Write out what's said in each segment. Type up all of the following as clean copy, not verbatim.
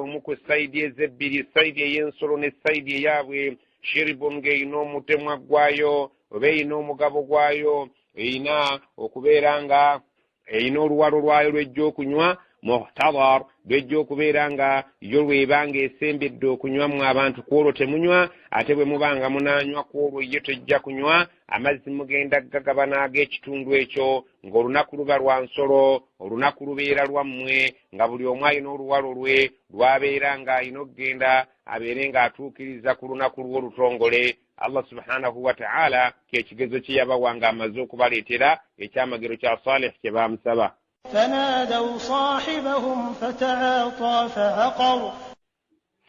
lumu ku sayidi ezebbiri, sayidi ey'ensolo ne sayidi eyaabwe. Shiribun ng'erina omutemwa gwayo oba erina omugabo gwayo, erina okubeera nga erina oluwalo lwayo lwejja okunywa, muhtadar lwejja okubeera nga yo lweba ng'esembedde okunywa. Mu abantu ku olwo temunywa, ate bwe muba nga munaanywa ku olwo ye tejja kunywa. Amazzi mugenda gagabana ag'ekitundu ekyo, ng'olunaku luba lwa nsolo, olunaku lubeera lwammwe, nga buli omu alina oluwalo lwe lwabeera ng'alina okugenda abeere ng'atuukiriza ku lunaku lw'olutongole. Allah subhanahu wataala kyekigezo kye yabawa ng'amaze okubaleetera ekyamagero kya Salih kye baamusaba. Fanadaw sahibahum fataata faaqar.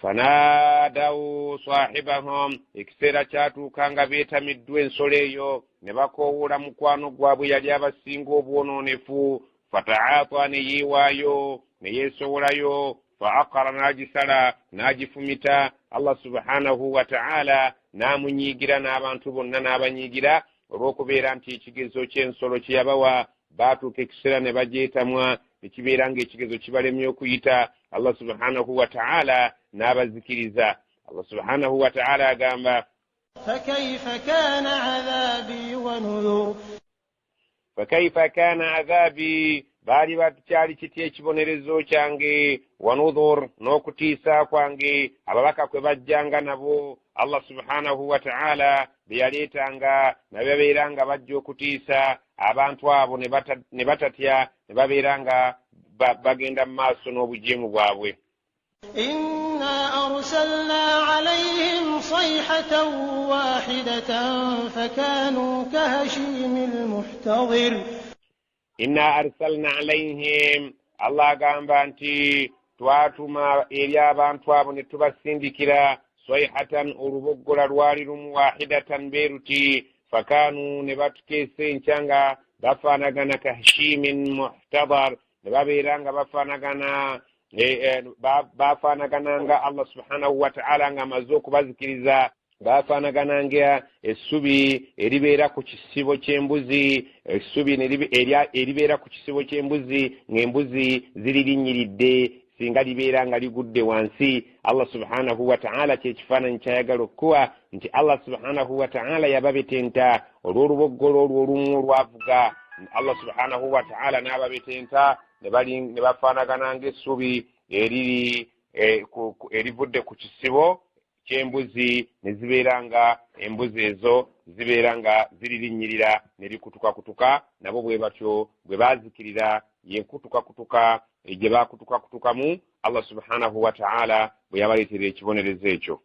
Fanadaw sahibahum, ekiseera kyatuuka nga beetamiddwa ensolo eyo, ne bakoowoola mukwano gwabwe yali abasinga obwonoonefu. Fataata, ne yeewaayo ne yeesowolayo, fa aqara, n'agisala n'agifumita. Allah subhanahu wataala n'amunyiigira n'abantu bonna n'abanyiigira olw'okubeera nti ekigezo ky'ensolo kye yabawa baatuuka ekiseera ne bagyetamwa, ne kibeera ng'ekigezo kibalemye okuyita. Allah subhanahu wataala n'abazikiriza. Allah subhanahu wataala agamba, fakaifa kana adhabi wa nudhur. Fakaifa kana adhabi, baali bakyali kitya ekibonerezo kyange, wanudhur, n'okutiisa kwange, ababaka kwe bajjanga nabo. Allah subhanahu wataala be yaleetanga ne babeera nga bajja okutiisa abantu abo, ne batatya, ne babeera nga bagenda mu maaso n'obujeemu bwabwe. Inna arsalna alayhim sayhatan wahidatan fakanu kahashimil muhtadir. Inna arsalna alayhim, Allah agamba nti twatuma eri abantu abo ne tubasindikira sayhatan, oluboggola lwali lumu, wahidatan beeruti, fakanu, ne batukeesa enkya nga bafaanagana, kahashimin muhtadar, ne babeera nga bafaanagana, bafaanagana nga Allah subhanahu wataala ng'amaze okubazikiriza, bafaanagana nga essubi eribeera ku kisibo ky'embuzi, essubi eribeera ku kisibo ky'embuzi ng'embuzi ziririnnyiridde, singa libeera nga ligudde wansi. Allah subhanahu wataala kyekifaananyi kyayagala okukuwa nti Allah subhanahu wataala yababetenta olw'oluboggolo olwo olumu olwavuga. Allah subhanahu wataala n'ababetenta ne bafaanagana ng'essubi eriri erivudde ku kisibo ky'embuzi, ne zibeera nga embuzi ezo zibeera nga ziririnnyirira ne likutukakutuka. Nabo bwe batyo bwe baazikirira, yenkutukakutuka gye baakutukakutukamu Allah subhanahu wataala bwe yabaleetera ekibonerezo ekyo.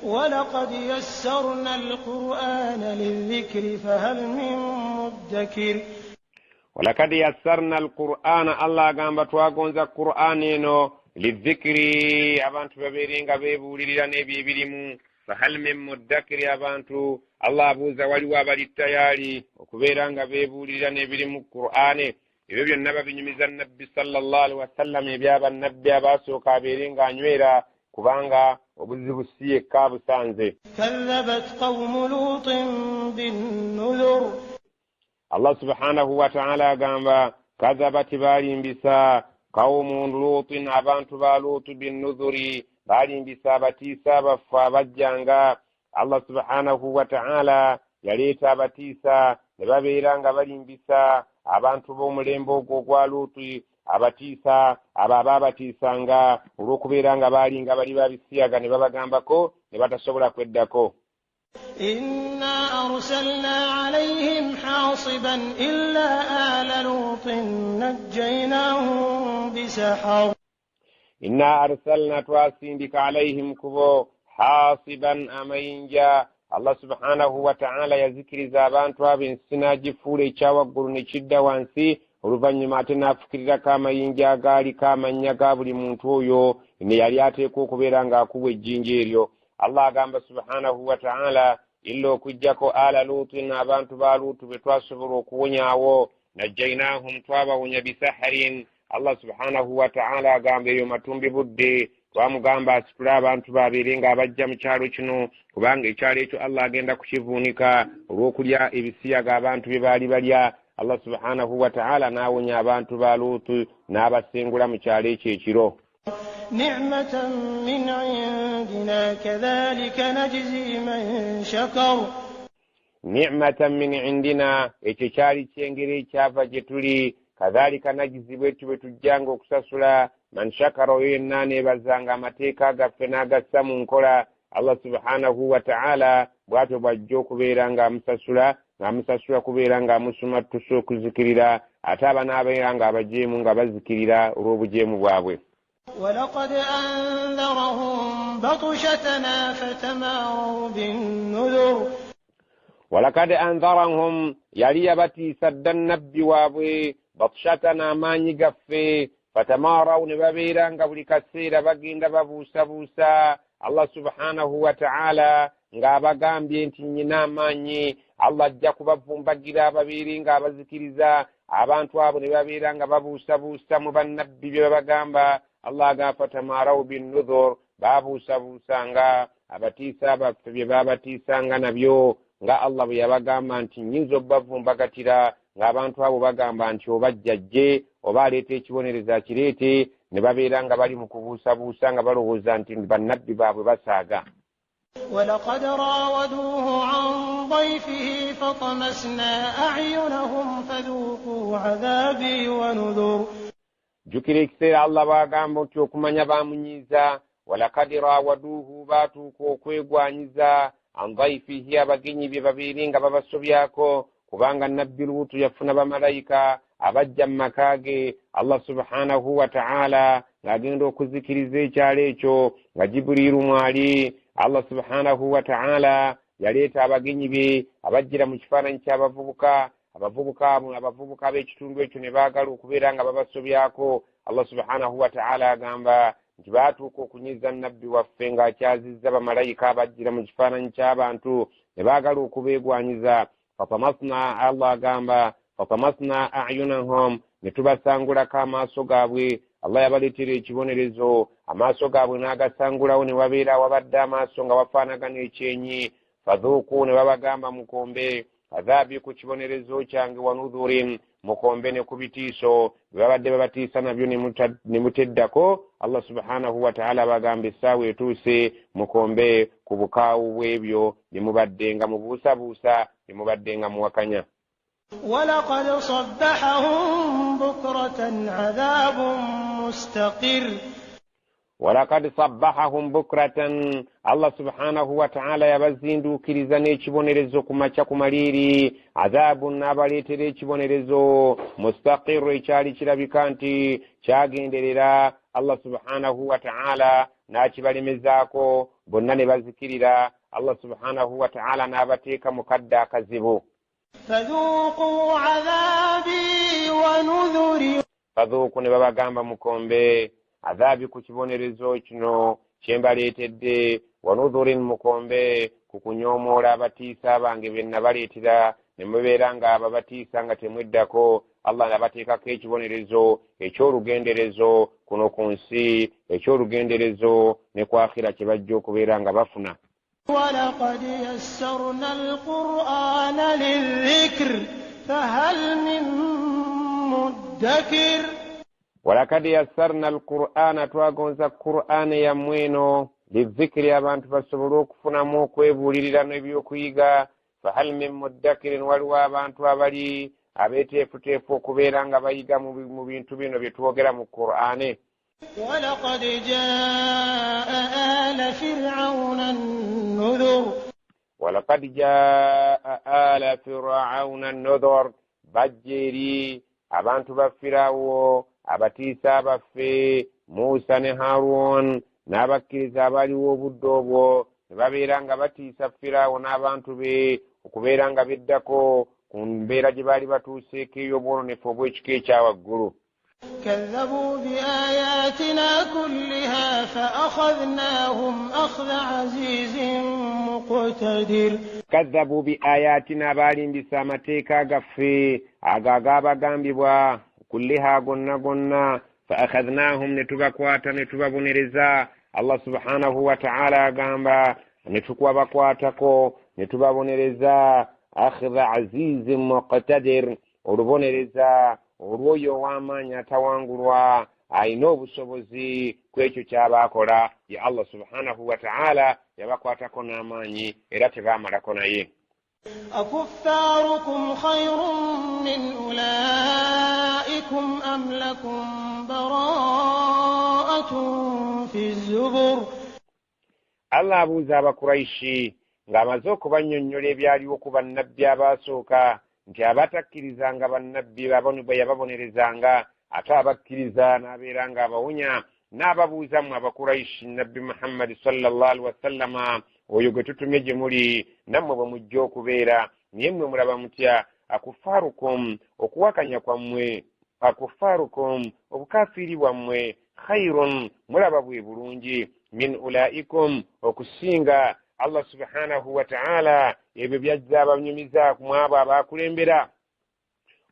Walaqad yassarna alqur'ana lidhikri fahal min muddakir. Walakad yassarna alqur'ana, Allah agamba twagonza Qur'an eno, lidhikiri, abantu babeere nga beebuulirira n'ebyo ebirimu, fahal min muddakiri, abantu Allah abuuza waliwo abali tayaali okubeera nga beebuulirira n'ebirimu Qur'ane? Ebyo byonna babinyumiza Nabbi sallallahu alaihi wasallam ebyabannabbi abaasooka, abeere ng'anywera, kubanga obuzibu si yekka abusanze. Kadhabat qawmu lutin binnudhur. Allah subhanahu wataala agamba kadhabati, baalimbisa, qawmu lutin, abantu ba Luutu, binnudhuri, baalimbisa abatiisa abaffe abajjanga. Allah subhanahu wataala yaleeta abatiisa ne babeera nga balimbisa abantu b'omulembe ogwo ogwa Luutu. Abatiisa abo abaabatiisanga olw'okubeera nga baalinga bali babisiyaga, ne babagambako ne batasobola kweddako. Inna arsalna alayhim hasiban illa ala lutin najjaynahum bisahar. Inna arsalna, twasindika, alayhim, kubo, hasiban, amayinja. Allah subhanahu wataala yazikiriza abantu abo, ensi n'agifuula ekyawaggulu ne kidda wansi, oluvannyuma ate n'afukirirako amayinja agaaliko amannya ga buli muntu oyo ne yali ateekwa okubeera ng'akubwa ejjinja eryo. Allah agamba subhanahu wataala illa, okuggyako, ala luutin, abantu ba Luutu be twasobola okuwonyaawo, najjainahum, twabawonya, bisaharin. Allah subhanahu wataala agamba eyo matumbi budde twamugamba asitule abantu babeere ng'abajja mu kyalo kino, kubanga ekyalo ekyo Allah agenda kukivuunika olw'okulya ebisiyaga abantu bye baali balya. Allah subhanahu wataala n'awonya abantu ba Luutu n'abasengula mu kyalo ekyo ekiro. نعمة من عندنا كذلك نجزي من شكر. Nicmatan min indina, ekyo kyali kyengeri ekyava gye tuli. Kadhalika najizi, bwetyo bwe tujjanga okusasula man shakara, oyo yenna aneebazanga amateeka gaffe n'agassa mu nkola. Allah subhanahu wa taala bw'atyo bw'ajja okubeera ng'amusasula, ng'amusasula kubeera ng'amusumattusa okuzikirira, ate abanaabeera ng'abajeemu nga bazikirira olw'obujeemu bwabwe. ولقد أنذرهم بطشتنا فتماروا بالنذر. Walakad anzarahum, yali yabatiisa dda nabbi waabwe, batshatana, amaanyi gaffe, fatamaraw, ne babeera nga buli kaseera bagenda babuusabuusa. Allah subhanahu wa taala ng'abagambye nti nyina amaanyi, Allah ajja kubavumbagira ababeere ng'abazikiriza. Abantu abo ne babeera nga babuusabuusa mu bannabbi bye babagamba. Allah agamba fatamaraw binnudhur, babuusabuusanga abatiisa baffe bye babatiisanga nabyo, nga Allah bwe yabagamba nti nyinza obubavumbagatira, ng'abantu abo bagamba nti oba jjajje oba aleeta ekibonerezo akireete. Ne babeera nga bali mu kubuusabuusa nga balowooza nti bannabbi baabwe basaaga. ولقد راودوه عن ضيفه فطمسنا أعينهم فذوقوا عذابي ونذر. Jjukira ekiseera Allah bw'agamba nti okumanya baamunyiiza. Walakad rawaduuhu, baatuuka okwegwanyiza, an dhaifihi, abagenyi bye babeere nga babasobyako, kubanga nabbi Luutu yafuna bamalayika abajja mu maka ge. Allah subhanahu wa taala ng'agenda okuzikiriza ekyalo ekyo nga Jiburiiru mwali, Allah subhanahu wa taala yaleeta abagenyi be abajjira mu kifaananyi ky'abavubuka. Abavubuka abo, abavubuka b'ekitundu ekyo, ne baagala okubeera nga babasobyako. Allah subhanahu wa taala agamba nti baatuuka okunyiza nabbi waffe ng'akyazizza bamalayika abajjira mu kifaananyi ky'abantu, ne baagala okubeegwanyiza. Fatamasna, Allah agamba fatamasna ayunahum, ne tubasangulako amaaso gaabwe. Allah yabaleetera ekibonerezo, amaaso gaabwe n'agasangulawo, ne wabeera awabadde amaaso nga wafaanagana ekyenyi. Fadhuuku, ne babagamba mukombe, adhabi, ku kibonerezo kyange, wanudhurin, mukombe ne ku bitiiso bye babadde babatiisa nabyo ne muteddako. Allah subhanahu wataala bagamba essaawa etuuse, mukombe ku bukaawu bw'ebyo bye mubadde nga mubuusabuusa, bye mubadde nga muwakanya. ولقد صبحهم بكرة عذاب مستقر. Walakad sabbahahum bukratan, Allah subhanahu wataala yabazinduukiriza n'ekibonerezo ku makya ku maliiri. Azaabu, n'abaleetera ekibonerezo, mustaqiru, ekyali kirabika nti kyagenderera. Allah subhanahu wataala n'akibalemezaako bonna ne bazikirira. Allah subhanahu wataala n'abateeka mu kadde akazibu. فذوقوا عذابي ونذري. Fadhuuku, ne babagamba mukombe, adhaabi, ku kibonerezo kino kyembaleetedde, wanudhurin, mukombe ku kunyoomoola abatiisa bange be nabaleetera, ne mubeera nga ababatiisa nga temweddako. Allah nabateekako ekibonerezo eky'olugenderezo kuno ku nsi, eky'olugenderezo ne ku akhira kye bajja okubeera nga bafuna. ولقد يسرنا القرآن للذكر فهل من مدكر. Walakad yassarna alqur'ana, twagonza qur'ana yammwe eno, lizikiri, abantu basobole okufunamu okwebuulirira n'ebyokuyiga. Fahal min muddakirin, waliwo abantu abali abeeteefuteefu okubeera nga bayiga mu bintu bino bye twogera mu qur'ane? ولقد جاء آل فرعون النذر. Walakad jaa ala firauna nudhur, bajja eri abantu ba Firawo abatiisa baffe Musa ne Harun n'abakkiriza abaliwo obudde obwo, ne babeera nga batiisa Firawo n'abantu be okubeera nga beddako ku mbeera gye baali batuuseeko ey'obwononefu obw'ekika ekyawaggulu. كذبوا بآياتنا كلها فأخذناهم أخذ عزيز مقتدر. Kadhabu bi ayatina, baalimbisa amateeka gaffe ago agaabagambibwa, kulliha, gonna gonna, fa akhadhnahum, ne tubakwata ne tubabonereza. Allah subhanahu wa taala agamba ne tukwabakwatako ne tubabonereza, akhdha azizin muqtadir, olubonereza olw'oyo ow'amaanyi atawangulwa. Alina obusobozi ku ekyo ky'aba akola. Ye Allah subhanahu wataala yabakwatako n'amaanyi era tebaamalako naye. Akuffarukum khayrun min ulaikum am lakum bara'atun fi zubur. Allah abuuza Abakuraishi ng'amaze okubannyonnyola ebyaliwo ku bannabbi abaasooka nti abatakkirizanga bannabbi bwe yababonerezanga, ate abakkiriza n'abeera ng'abawonya, n'ababuuza mmwe Abakuraishi, Nabbi Muhammadi sallallahu alaihi wasallama oyo gwe tutumye gye muli nammwe bwe mujja okubeera, naye mmwe mulaba mutya? Akufaarukum, okuwakanya kwammwe, akufaarukum, obukafiiri bwammwe, khairun, mulaba bwe bulungi, min ulaikum, okusinga Allah subhanahu wataala ebyo byazza abanyumiza mu abo abakulembera.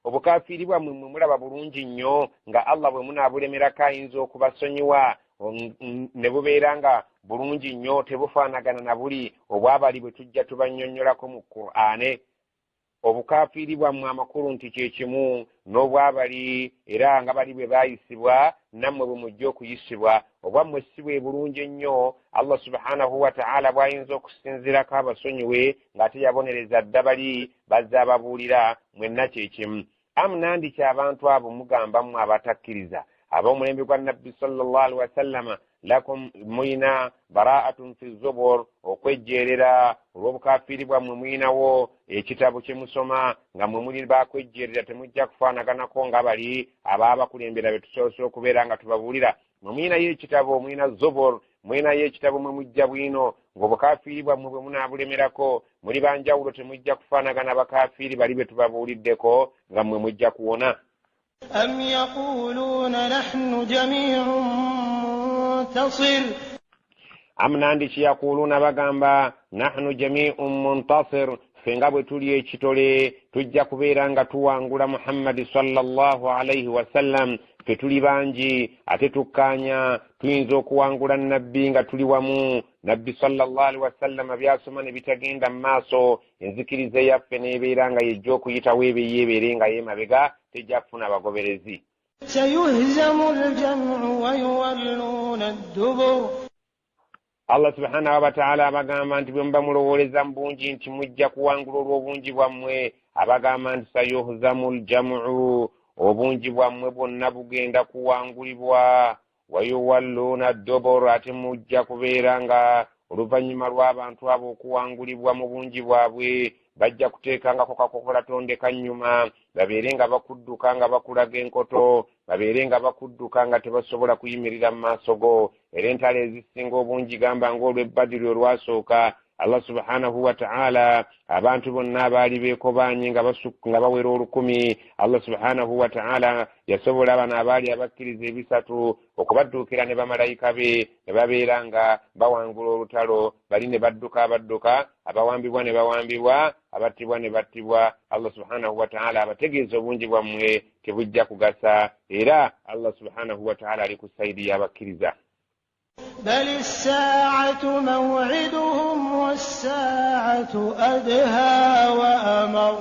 Obukafiiri bwammwe mwe mulaba bulungi nnyo nga Allah bwe munaabulemerako ayinza okubasonyiwa ne bubeera nga bulungi nnyo, tebufaanagana na buli obwabali bwe tujja tubannyonnyolako mu Qur'ane. Obukafiiri bwammwe amakulu nti kye kimu n'obwabali, era nga bali bwe baayisibwa nammwe bwe mujja okuyisibwa. Obwammwe si bwe bulungi ennyo Allah subhanahu wataala bw'ayinza okusinziirako abasonyiwe ng'ate yabonereza dda bali bazze ababuulira. Mwenna kye kimu. Am nandiki abantu abo mugamba mmwe abatakkiriza ab'omulembe gwa Nabbi sallallahu alaihi wasallama, lakum, muyina, baraatun fi zubur, okwejjeerera olw'obukafiiri bwammwe, muyinawo ekitabo kye musoma nga mmwe muli bakwejjeerera, temujja kufaanaganako nga bali abaabakulembera be tusoose okubeera nga tubabuulira. Mwe muyinayo ekitabo, muyina zubur, muyinayo ekitabo mwe mujja bwino ng'obukafiiri bwammwe bwe munaabulemerako muli banjawulo, temujja kufaanagana bakafiiri bali be tubabuuliddeko nga mmwe mujja kuwona. Am yaquluuna nahnu jamiun muntasir. Am nandiki yaquluuna, bagamba, nahnu jamiun muntasir, ffe nga bwe tuli ekitole tujja kubeera nga tuwangula Muhammadi sallallahu alaihi wasallam, ffe tuli bangi ate tukkaanya, tuyinza okuwangula Nabbi nga tuli wamu. Nabbi sallallahu alaihi wasallama byasoma ne bitagenda mu maaso, enzikiriza eyaffe n'ebeera nga yejja okuyitawo, ebeyeebeere nga yeemabega, tejja kufuna bagoberezi. Sayuhzamu ljamu wayuwalluuna ddubur. Allah subhanahu wataala abagamba nti bwe muba mulowooleza mu bungi nti mujja kuwangula olw'obungi bwammwe, abagamba nti sayuhzamu ljamu, obungi bwammwe bwonna bugenda kuwangulibwa, wayuwalluuna ddubur, ate mujja kubeera nga oluvannyuma lw'abantu abo okuwangulibwa mu bungi bwabwe bajja kuteekangako kakokola tondeka nnyuma, babeere nga bakudduka nga bakulaga enkoto, babeere nga bakudduka nga tebasobola kuyimirira mu maaso go. Era entalo ezisinga obungi, gamba ng'olw'ebbadiri olwasooka, Allah subhanahu wataala abantu bonna abaali beekobaanye nga bawera 1000, Allah subhanahu wataala yasobola bano abaali abakkiriza 300 okubadduukira ne bamalayika be ne babeera nga bawangula olutalo, bali ne badduka abadduka, abawambibwa ne bawambibwa, abattibwa ne battibwa. Allah subhanahu wataala abategeeza obungi bwammwe tebujja kugasa, era Allah subhanahu wataala ali ku sayidi y'abakkiriza. Bal ssaatu maw'iduhum wassaatu adha wa amar.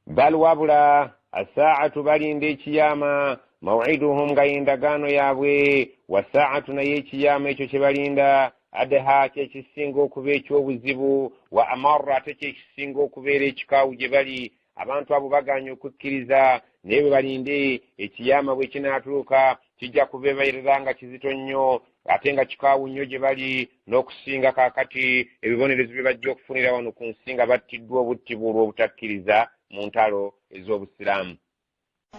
Bal, wabula, assaatu, balinda ekiyama, mawiduhum, nga yendagaano yaabwe, wassaatu, naye ekiyama ekyo kye balinda, adha, kyekisinga okuba ekyobuzibu, wa amar, ate kyekisinga okubeera ekikaawu gye bali. Abantu abo baganye okukkiriza, naye bwe balinde ekiyama bwe kinaatuuka kijja kubeeberera nga kizito nnyo ate nga kikaawu nnyo gye bali n'okusinga kaakati ebibonerezo bye bajja okufunira wano ku nsi nga battiddwa obuttibwa olw'obutakkiriza mu ntalo ez'obusiraamu.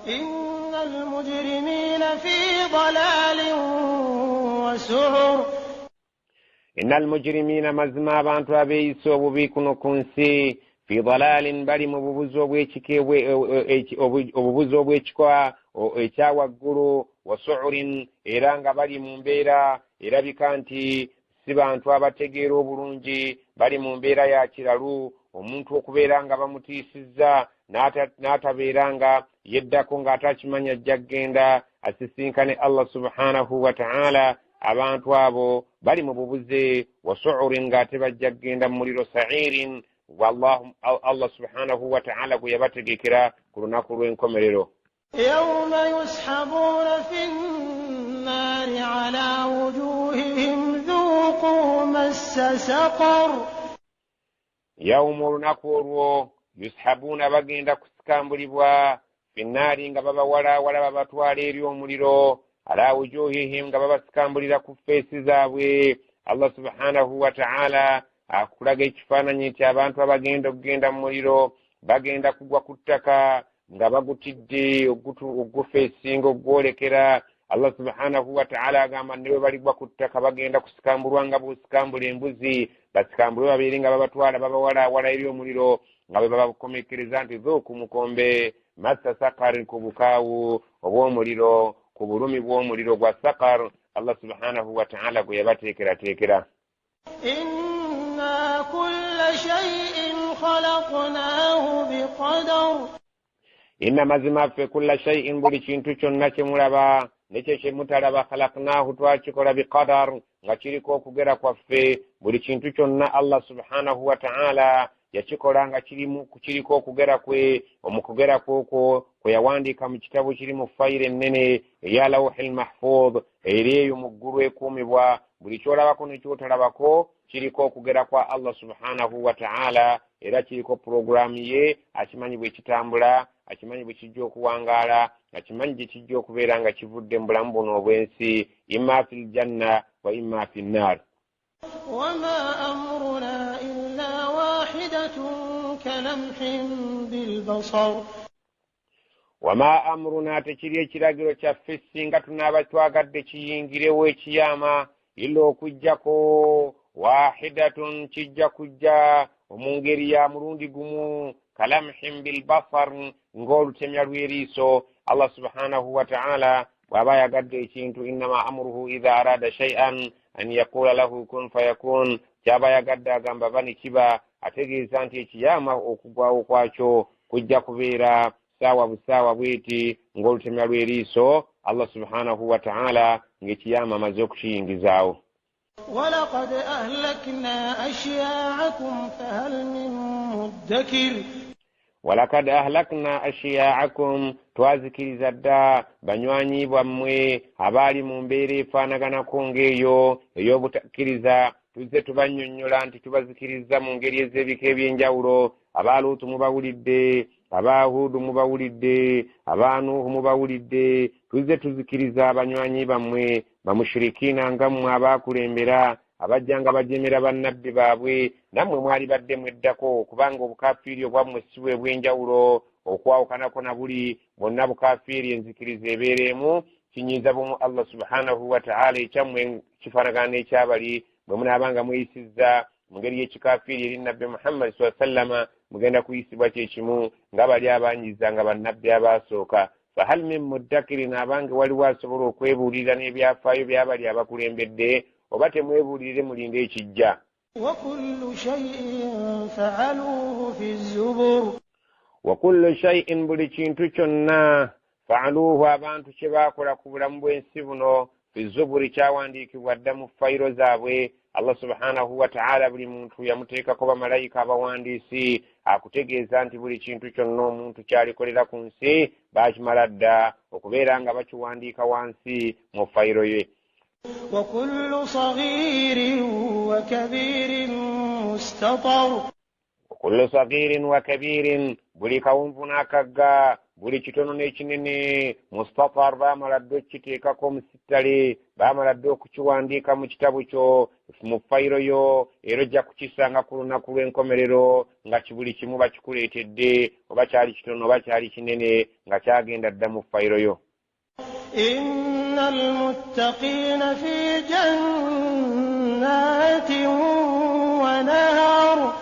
Inna almujirimiina fi dalalin wa suur. Inna almujirimiina, mazima abantu abeeyisa obubi kuno ku nsi, fi dalalin, bali mu bubuzi obwekika, obubuzi obwekika ekyawaggulu, wa suurin, era nga bali mu mbeera erabika nti si bantu abategeera obulungi, bali mu mbeera ya kiralu. Omuntu okubeera nga bamutiisizza n'atabeera nga yeddako ng'ate akimanya ajja kgenda asisinkane Allah subhanahu wataala, abantu abo bali mu bubuze, wa suurin, ng'ate bajja kgenda mu muliro sairin, wallahu Allah subhanahu wataala gwe yabategekera ku lunaku lw'enkomerero. Yawma yushabuna fi nnaari ala wujuhihim dhuqu massa saqar. Yawma, olunaku olwo, yushabuuna, bagenda kusikambulibwa, finnaari, nga babawalawala babatwala eri omuliro, ala wujuhihim, nga babasikambulira ku feesi zaabwe. Allah subhanahu wataala akulaga ekifaananyi nti abantu abagenda okugenda mu muliro bagenda kugwa ku ttaka nga bagutidde ogufeesinga ogwolekera. Allah subhanahu wataala agamba ne bwe baligwa ku ttaka bagenda kusikambulwa nga bw'osikambula embuzi, basikambulwe babeere nga babatwala babawalawala eri omuliro, nga bwe babakomekereza nti dhuuku, mukombe, massa sakar, ku bukaawu obw'omuliro, ku bulumi bw'omuliro gwa sakar Allah subhanahu wataala gwe yabateekerateekera. Inna kulla shay'in khalaqnahu biqadar. Inna, mazima ffe, kulla shay'in, buli kintu kyonna kyemulaba nekyo kyemutalaba, khalaqnahu, twakikola, biqadar, nga kiriko okugera kwaffe. Buli kintu kyonna Allah subhanahu wataala yakikola nga kiriko okugera kwe. Omukugera kwokwo kwe yawandiika mu kitabo kiri mu fayiro ennene eya lawuhi lmahfudh, eri eyo mu ggulu ekuumibwa. Buli kyolabako nekyotalabako kiriko okugera kwa Allah subhanahu wataala, era kiriko puroguramu ye. Akimanyi bwe kitambula, akimanyi bwe kijja okuwangaala, akimanyi gye kijja okubeera nga kivudde mu bulamu buno obw'ensi, imma fi ljanna wa imma fi nnaar. Wama amruna illa wahidatun kalamhin bilbasar. Wama amruna, tekiri ekiragiro kyaffe singa tunaaba twagadde kiyingirewo ekiyama, illa, okugjako, wahidatun, kijja kujja mu ngeri ya mulundi gumu, kalamhin bilbasar, ng'olutemya lw'eriiso. Allah subhanahu wataala bw'aba ayagadde ekintu, innama amuruhu idha arada shay'an an yaqula lahu kun fayakun, kyaba ayagadde agamba ba ne kiba. Ategeeza nti ekiyama okugwawo kwakyo kujja kubeera saawa busaawa bweti ng'olutemya lw'eriiso, Allah subhanahu wataala ng'ekiyama amaze okukiyingizaawo. Walaqad ahlakna ashyaakum fahal min muddakir. Walakad ahlakna ashiyaakum, twazikiriza dda banywanyi bwammwe abaali mu mbeera efaanaganako ng'eyo ey'obutakkiriza. Tuzze tubannyonnyola nti tubazikiriza mu ngeri ez'ebika eby'enjawulo. Aba Luutu mubawulidde, aba Huudu mubawulidde, aba Nuuhu mubawulidde. Tuzze tuzikiriza abanywanyi bammwe bamushirikiina nga mmwe abaakulembera, abajja nga bajemera bannabbi baabwe. Nammwe mwali badde mweddako, kubanga obukafiiri obwammwe si bwe bw'enjawulo okwawukanako na buli bwonna bukafiiri. Enzikiriza ebeera emu, kinyiiza bumu Allah subhanahu wataala. Ekyammwe kifaanagana n'ekyabali. Bwe munaaba nga muyisizza mu ngeri y'ekikafiiri eri Nabbi Muhammadi saa sallama, mugenda kuyisibwa kyekimu nga bali abanyiza nga bannabbi abaasooka. Fahal min muddakirin, abange waliwo asobola okwebuulirira n'ebyafaayo byabali abakulembedde, oba temwebuulirire mulinde ekijja? Wakullu shay'in fa'aluuhu fi zubur. Wakullu shay'in, buli kintu kyonna, fa'aluuhu, abantu kye baakola ku bulamu bw'ensi buno, fi zuburi, kyawandiikibwa dda mu fayiro zaabwe. Allah subhanahu wataala buli muntu yamuteekako bamalayika abawandiisi. Akutegeeza nti buli kintu kyonna omuntu kyalikolera ku nsi baakimala dda okubeera nga bakiwandiika wansi mu fayiro ye. Wakullu saghirin wa kabirin mustatar. Wakullu sagirin wa kabirin, buli kawunvu n'akagga, buli kitono n'ekinene, mustatar, baamala dde okukiteekako omusittale, baamala dde okukiwandiika mu kitabu kyo, mu fayiro yo, era ojja kukisanga ku lunaku lw'enkomerero nga buli kimu bakikuleetedde, oba kyali kitono oba kyali kinene, nga kyagenda dda mu fayiro yo. Inna almuttaqiina fi jannatin wa nahar.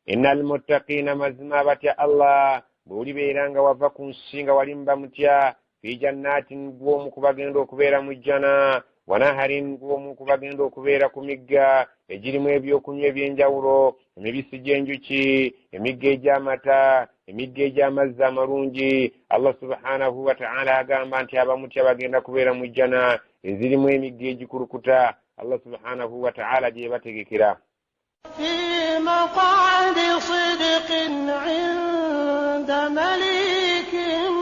Inna almuttaqiina, mazima abatya Allah, bw'olibeera nga wava ku nsi nga wali muba mutya, fi jannatin, gw'omu ku bagenda okubeera mu jjana, wanaharin, gw'omu ku bagenda okubeera ku migga egirimu ebyokunywa ebyenjawulo, emibisi gy'enjuki, emigga egy'amata, emigga egy'amazzi amalungi. Allah subhanahu wataala agamba nti abamutya bagenda kubeera mu jjana ezirimu emigga egikulukuta, Allah subhanahu wataala gye bategekera. Fi maq'adi sidqin 'inda malikin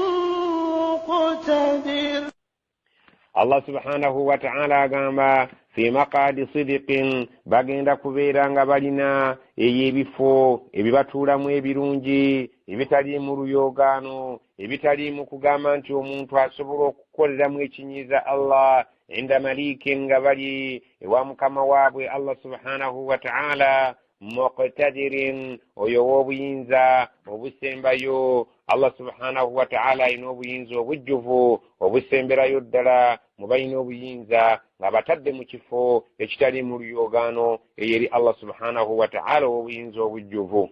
Allah subhanahu wataala agamba fi maqadi sidiqin, bagenda kubeera nga balina eyo ebifo ebibatuulamu ebirungi, ebitaliimu luyoogaano, ebitaliimu kugamba nti omuntu asobola okukoleramu ekinyiiza Allah. Inda malikin, nga bali ewa mukama waabwe Allah subhanahu wataala, muqtadirin, oyo ow'obuyinza obusembayo. Allah subhanahu wataala alina obuyinza obujjuvu obusemberayo ddala mu balina obuyinza, nga batadde mu kifo ekitali mu luyoogaano, eyo eri Allah subhanahu wataala ow'obuyinza obujjuvu.